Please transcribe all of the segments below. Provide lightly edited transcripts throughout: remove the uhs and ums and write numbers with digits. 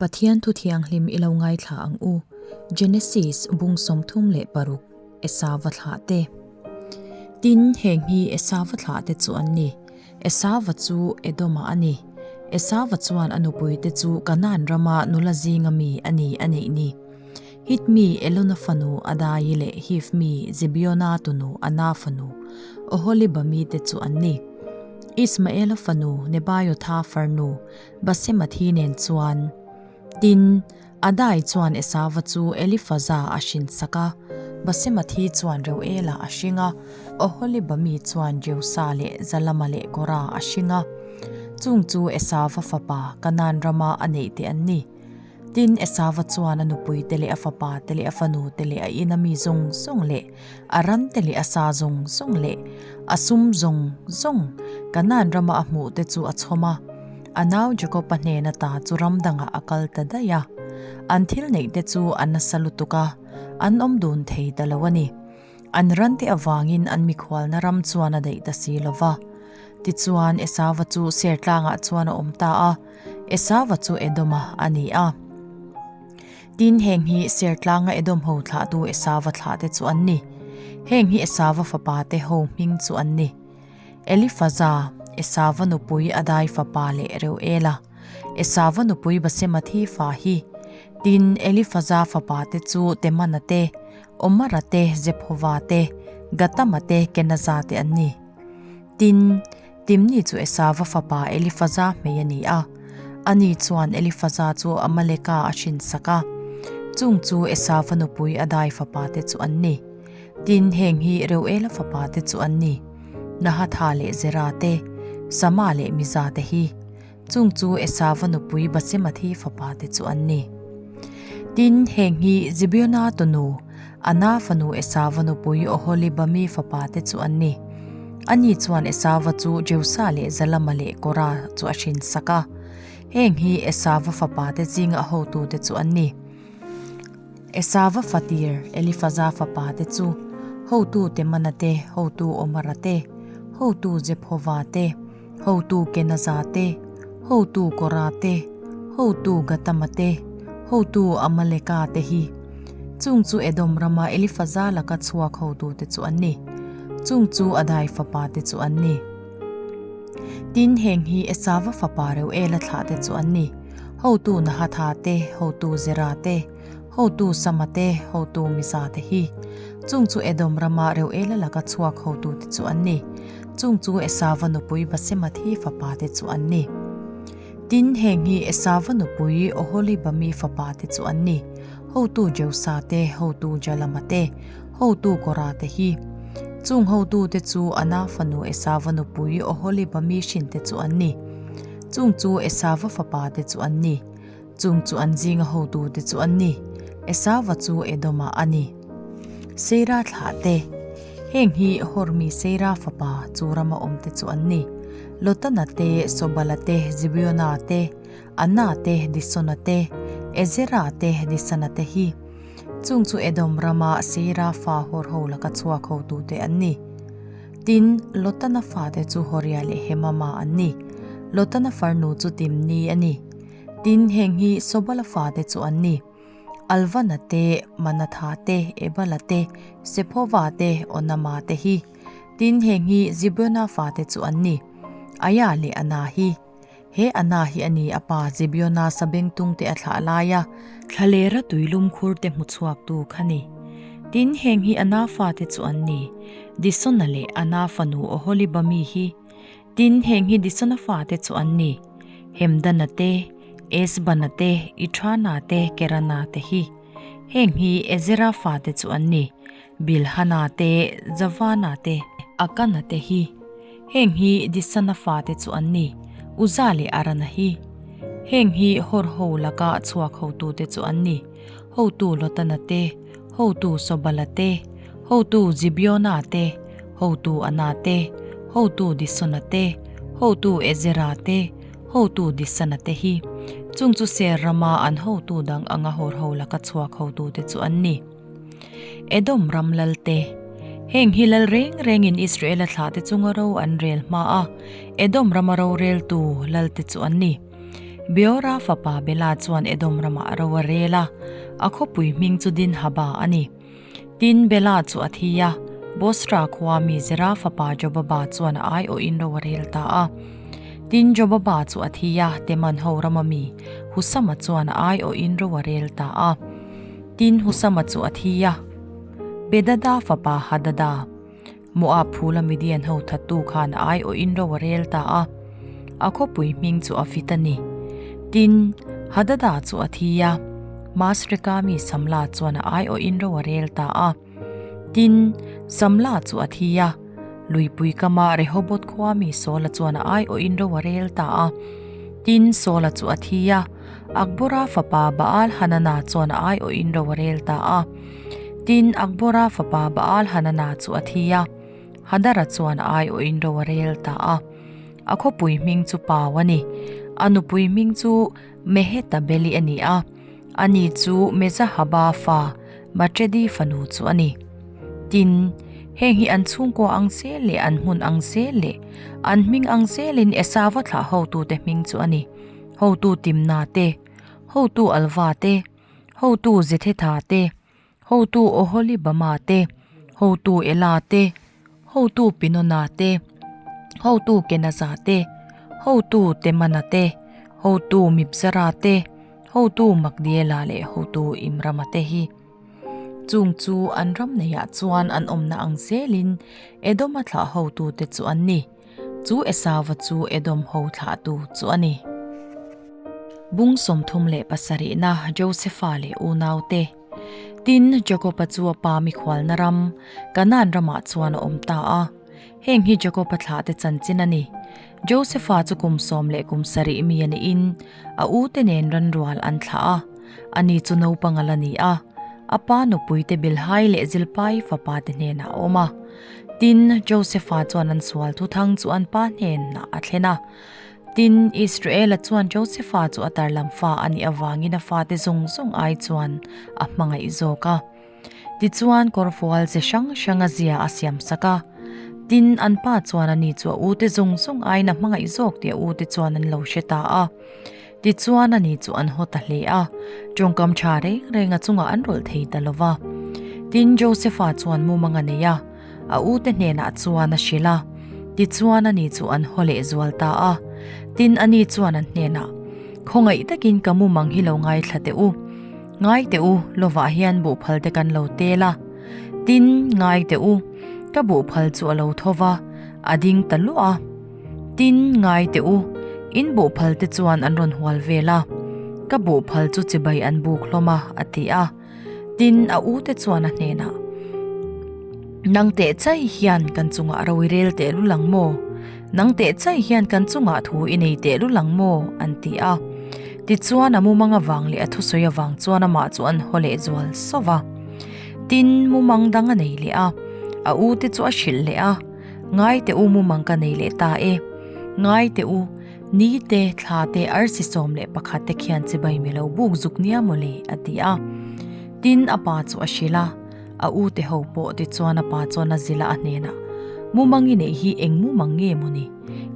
Pathian thu thianghlim i lo ngaithla ang u. Genesis bung 36, Esauva thlah te. Tin, heng hi Esauva thlah te chu an ni. Esauva chu Edoma a ni. Esauva chuan a nupuite chu Kanaan rama nula zinga mi a ni a neih ni. Hit mi Elona fanu Adai leh Hiv mi Zibeona tunu Ana fanu Oholibami te chu an ni. Ismaela fanu Nebaiotha farnu Basemathi nen chuan. Tin, Adai chuan Esauva chu Elifaza a hrinsak a, Basemathi chuan Reuela a hring a, Oholibami chuan Jeusa leh Zalama leh Kora a hring a. Chung chu Esauva fapa Kanaan rama a neih te an ni. Tin, Esauva chuan a nupui te leh a fapa te leh a fanu te leh a ina mi zawng zawng leh a ran te leh a sa zawng zawng leh a sum zawng zawng Kanaan rama a hmuh te chu a chhawm a. A nau Jakob-a hnena ta chu ram dangah a kal ta daih a. An thil neih te chu a nasa lutuk a, an awm dun thei ta lo a ni. An rante avangin an mikhualna ram chuan a daih ta si lo va. Tichuan, Esauva chu ser tlangah chuan a awm ta a, Esauva chu Edoma a ni a. Tin, heng hi ser tlanga Edom ho thlahtu Esauva thlahte chu an ni. Heng hi Esauva fapate ho hming chu an ni. Elifaza, Esauva nupui Adai fapa leh Reuela, Esauva nupui Basemathi fa hi. Tin, Elifaza fapate chu Temana te, Omara te, Zephova te, Gatama te, Kenaza te an ni. Tin, Timni chu Esauva fapa Elifaza hmei a ni a. Ani chuan Elifaza chu Amaleka a hrinsak a. Chung chu Esauva nupui Adai fapa te chu an ni. Tin, heng hi Reuela fapa te chu an ni, Nahatha leh Zera te, Sama leh Miza te hi. Chung chu Esauva nupui Basemathi fapa te chu an ni. Tin, heng hi Zibeona tunu, Ana fanu Esauva nupui Oholibami fapa te chu an ni. Ani chuan Esauva chu Jeusa leh Zalama leh Kora chu a hrinsak a. Heng hi Esauva fapa te zinga hotute chu an ni. Esauva fatir Elifaza fapa te chu, hotu Temana te, hotu Omara te, hotu Zephova te, Hotu Kenaza te, hotu Kora te, hotu Gatama te, hotu Amaleka te hi. Chung chu Edom rama Elifaza laka chhuak hotute chu an ni. Chung chu Adai fapa te chu an ni. Tin, heng hi Esava fapa Reuela thlah te chu an ni, hotu Nahatha te, hotu Zera te, hotu Sama te, hotu Miza te hi. Chung chu Edom rama Reuela laka chhuak hotute chu an ni. Chung chu Esauva nupui Basemathi fapa te chu an ni. Tin, heng hi Esauva nupui Oholibami fapa te chu an ni, hotu Jeusa te, hotu Jalama te, hotu Kora te hi. Chung hotu te chu Ana fanu Esauva nupui Oholibami hrin te chu an ni. Chung chu Esauva fapa te chu an ni. Chung chu an zinga hotu te chu an ni, Esauva chu Edoma a ni. Seira thlah te, Heng hi Hormi Seira fapa chu rama awm te chu an ni, Lotana te, Sobala te, Zibeona te, Ana te, Disona te, Ezera te, Disana te hi. Chung chu Edom rama Seira fa hawr ho laka chhuak hotu te an ni. Tin, Lotana fate chu Horia leh Hemama an ni. Lotana farnu chu Timni a ni. Tin, heng hi Sobala fate chu an ni, Alvana te, Manatha te, Ebala te, Sephova te, Onama te hi. Tin, heng hi Zibeona fate chu an ni, Aia leh Ana hi. He Ana hi a ni a pa Zibeona sabengtung te a thlah laia thlalera tuilum khur te hmu chhuaktu kha ni. Tin, heng hi Ana fate chu an ni, Disona leh Ana fanu Oholibami hi. Tin, heng hi Disona fate chu an ni, Hemdana te, Esbana te, Ithana te, Kerana te hi. Heng hi Ezera fate chu an ni, Bilhana te, Javana te, Akana te hi. Heng hi Disana fate chu an ni, Uza leh Arana hi. Heng hi Hor ho laka chhuak hotute chu an ni, hotu Lotana te, hotu Sobala te, hotu Zibeona te, hotu Ana te, hotu Disona te, hotu Ezera te, hotu Disana te hi. Chung chu Ser rama an hotu dang anga hawr ho laka chhuak hotute chu an ni. Edom ram lal te. Heng hi lal reng rengin Israela thlahte chunga ro an rel hma a, Edom rama roreltu lal te chu an ni. Beora fapa Bela chuan Edom ramah ro a rel a, a khawpui hming chu Dinhaba a ni. Tin, Bela chu a thi a, Bosra khua mi Zera fapa Jobaba chuan a aiawhin ro a rel ta a. Tin, Jobaba chu a thi a, Teman ho rama mi Husama chuan a aiawhin ro a rel ta a. Tin, Husama chu a thi a, Bedada fapa Hadada, Moab phula Midian ho thattu khan a aiawhin ro a rel ta a, a khawpui hming chu Avit a ni. Tin, Hadada chu a thi a, Masreka mi Samla chuan a aiawhin ro a rel ta a. Tin, Samla chu a thi a, luipui kama Rehoboth khua mi Saula chuan a aiawhin ro a rel ta a. Tin, Saula chu a thi a, Akbora fapa Baal-hanana chuan a aiawhin ro a rel ta a. Tin, Akbora fapa Baal-hanana chu a thi a, Hadara chuan a aiawhin ro a rel ta a. A khawpui hming chu Pau a ni. A nupui hming chu Mehetabeli a ni a, ani chu Mezahaba fa Matredi fanu chu a ni. Tin, heng hi an chhungkua ang zel leh an hmun ang zel leh an hming ang zelin Esava thlah hotute hming chu a ni. Hotu Timna te, hotu Alva te, hotu Zethetha te, hotu Oholibama te, hotu Ela te, hotu Pinona te, hotu Kenaza te, hotu Temana te, hotu Mibzara te, hotu Magdiela leh hotu Imrama te hi. Chung chu an ram neiah chuan an awmna ang zelin Edoma thlah hotute chu an ni. Chu Esauva chu Edom ho thlahtu chu a ni. Bung 37na Josefa leh unaute. Tin, Jakoba chu a pa mikhualna ram, Kanaan ramah chuan a awm ta a. Heng hi Jakoba thlahte chanchin a ni. Josefa chu kum 17 mi a niin, a ute nen ranrual an thlah a. Ani chu naupang a la ni a, a pa nupuite Bilhai leh Zilpai fapate hnenah a awm a. Tin, Josefa chuan an sual thuthang chu an pa hnenah a thlen a. Tin, Israela chuan Josefa chu a tarlam fa a nih avangin a fate zawng zawng ai chuan a hmangaih zawk a. Tichuan, kawrfual ze hrang hranga zia a siamsak a. Tin, an pa chuan ani chu a ute zawng zawng aiin a hmangaih zawk tih a ute chuan an lo hre ta a. Tichuan ani chu an haw ta hle a, tawngkam tha reng reng a chungah an rawlh thei ta lo va. Tin, Josefa chuan mumang a nei a, a ute hnenah chuan a hrilh a. Tichuan ani chu an haw leh zual ta a. Tin, ani chuan an hnenah, Khawngaih takin ka mumang hi lo ngaithla teh u. Ngai teh u, lovah hian buhphal te kan lo tel a. Tin, ngai teh u, ka buhphal chu a lo tho va, a ding ta luah a. Tin, ngai teh u, in buhphal te chuan an rawn hual vel a, ka buhphal chu chibai an buk hlawm a, a ti a. Tin, a u te chuan a hnenah, Nang teh chai hian kan chungah ro i rel teh lul ang maw? Nang teh chai hian kan chungah thu i nei teh lul ang maw? an ti a. Tichuan, a mumang avang leh a thusawi avang chuan amah chu an haw leh zual sauh va. Tin, mumang dang a nei leh a, a u te chu a hrilh leh a. Ngai teh u mumang ka nei leh ta e. Ngai teh u, ni te, thla te, arsi 11 te khian chibai mi lo buk zuk nia maw le, a ti a. Tin, a pa chu a hrilh a, a u te ho pawh tichuan a pa chuan a zilh a a hnenah, Mumang i neih hi eng mumang nge maw ni?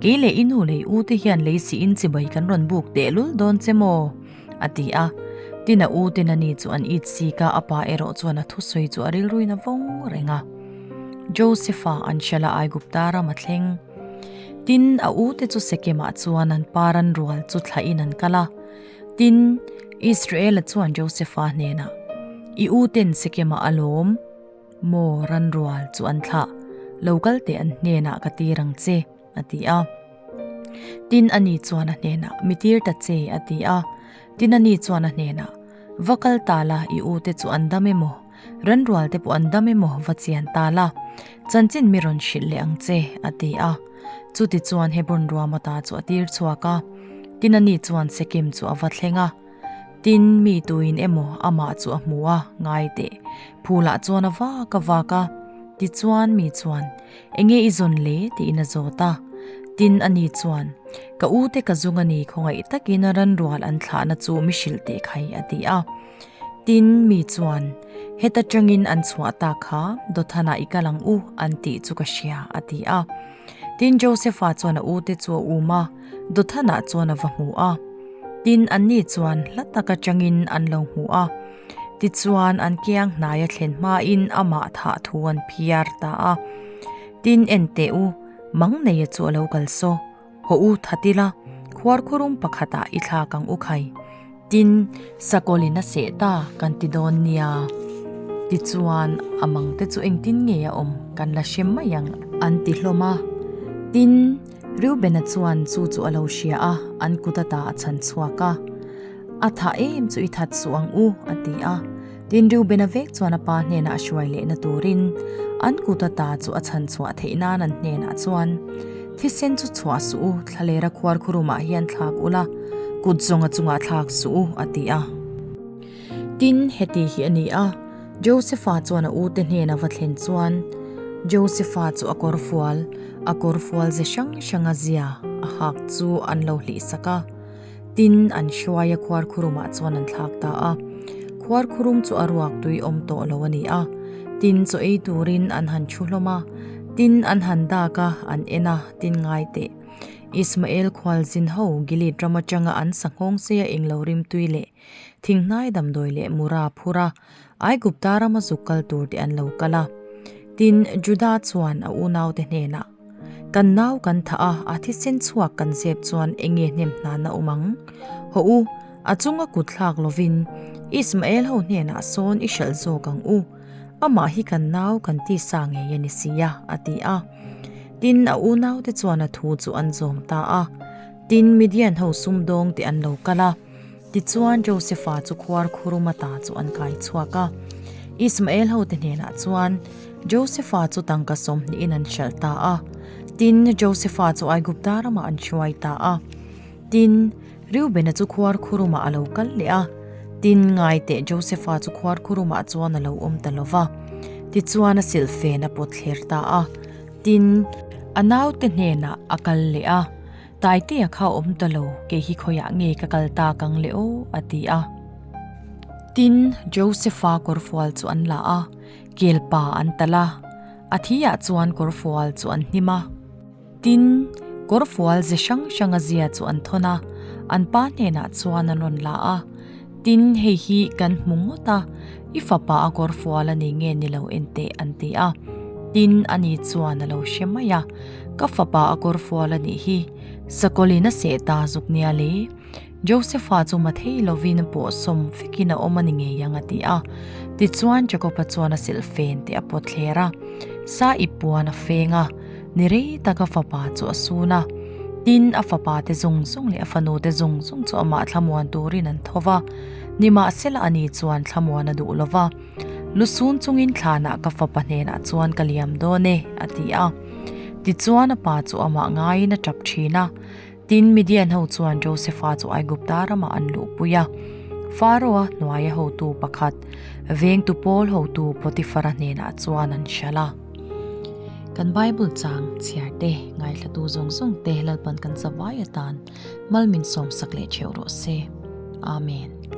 Kei leh i nu leh i u te hian lei sihin chibai kan rawn buk tehlul dawn che maw? A ti a. Tin a u ten ani chu an it sik a, a pa erawh chuan a thusawi chu a rilruin a vawng reng a. Josefa an hrial a Aigupta ram a thleng. Tin, a u te chu Sekemah chuan an pa ran rual chu thlahin an kal a. Tin, Israela chuan Josefa hnenah, I u ten Sekemah a lawm maw ran rual chu an thlah, lo kal teh an hnenah ka tir ang che, a ti a. Tin, ani chuan a hnenah, Mi tir ta che, a ti a. Tin, ani chuan a hnenah, Va kal ta la, i ute chu an dam emaw, ranrual te pawh an dam emaw va chian ta la, chanchin mi rawn hrilh leh ang che, a ti a. Chutichuan Hebron ruam ata chu a tir chhuak a. Tin, ani chuan Sekem chu a va thleng a. Tin, mi tuin emaw amah chu a hmu a, ngai teh. Phulah chuan a vak a vak a. Tichuan mi chuan, Enge i zawn le? tiin a zawt a. Tin, ani chuan, Ka ute ka zung a ni, khawngaih takin ranrual an thlahna chu mi hrilh teh khai, a ti a. Tin, mi chuan, Heta tangin an chhuah ta kha, Dothanah i kal ang u, an tih chu ka hria, a ti a. Tin, Josefa chuan a ute chu a um a, Dothanah chuan a va hmu a. Tin, anni chuan hla tak atangin an lo hmu a. Tichuan, an kiang hnai a thlen hmain amah thah thu an phiar ta a. Tin, en teh u, mang neia chu a lo kal saw. Haw u that ila, khuarkhurum pakhatah i thlak ang u khai. Tin, sakawlin a seh ta kan ti dawn nia. Tichuan, a mangte chu engtin nge a awm kan la hre mai ang an ti hlawm a. Tin, Reubena chuan chu chu a lo hria a, an kut ata a chhan chhuak a. A tha em chu i that suh ang u, a ti a. Tin, Reubena vek chuan a pa hnenah a hruai lehna turin an kut ata chu a chhan chhuah theih nan an hnenah chuan, Thisen chu chhuah suh u, thlalera khuar khurumah hian thlak ula, kut zawnga chungah thlak suh u, a ti a. Tin, heti hi a ni a, Josefa chuan a ute hnena va thlen chuan, Josefa chu a kawrfual, a kawrfual ze hrang hranga zia a hak chu an lo hlihsak a. Tin, an hruai a khuarkhurumah chuan an thlak ta a. Khuarkhurum chu a ruak tui awm tawh lo a ni a. Tin, chaw ei turin an han thu hlawm a. Tin, an han dak a, an en a, tin ngai teh. Ismael khualzin ho Gilead ram atanga an sanghawng seia englo rimtui leh thinghnai damdawi leh mura phur a, Aigupta rama zuk kal tur te an lo kal a. Tin, Juda chuan a unaute hnenah, Kan nau kan thah a, a thisen chhuak kan zep chuan eng nge hnem hnana awm ang? Haw u, a chunga kut thlak lovin Ismael ho hnenah sawn i hralh zawk ang u. Amah hi kan nau kan tisa ngei a ni si a, a ti a. Tin, a unaute chuan a thu chu an zawm ta a. Tin, Midian ho sumdawng te an lo kal a. Tichuan, Josefa chu khuar khurum ata chu an kai chhuak a. Ismael hote hnenah chuan Josefa chu tangka sawmhnihin an hralh ta a. Tin, Josefa chu Aigupta ramah an hruai ta a. Tin, Reubena chu khuar khurumah a lo kal leh a. Tin, ngaiteh Josefa chu khuar khurumah chuan a lo awm ta lo va. Tichuan, a silhfen a pawt thler ta a. Tin, a naute hnenah a kal leh a. Taitea kha awm ta lo, kei hi khawiah nge ka kal tak ang le aw, a ti a. Tin, Josefa kawrfual chu an la a, kelpa an talh a, a thiah chuan kawrfual chu an hnim a. Tin, kawrfual ze hrang hranga zia chu an thawn a, an pa hnenah chuan an rawn la a. Tin, hei hi kan hmu ngawt a, i fapa a kawrfual a ni nge ni lo en teh, an ti a. Tin, ani chuan a lo hre mai a. Ka fapa a kawr fual a nih hi, sakawlin a seh ta zuk nia le. Josefa chu ma thei lovin pawh sawm vekin a awm a ni ngei ang a ti a. Tichuan Jakoba chuan a silh fen teh a pawt thler a, sa ip puan a feng a, ni rei tak a fapa chu a sun a. Tin, a fapa te zawng zawng leh a fanu te zawng zawng chu amah thlamuan turin an tho va, nimahsela ani chuan thlamuan a duh lo va. Lusun chungin thlanah ka fapa hnenah chuan ka liam dawn e, a ti a. Tichuan a pa chu amah ngaiin a tap thin a. Tin, Midian ho chuan Josefa chu Aigupta ramah an luhpui a. Faro-a hnuaia hotu pakhat, vengtu pawl hotu Potifara hnenah chuan an hralh a. Kan Bible chang chhiar te, ngaithlatu zawng zawng te Lalpan kan zavai atan mal min sawmsak leh theuh rawh se. Amen.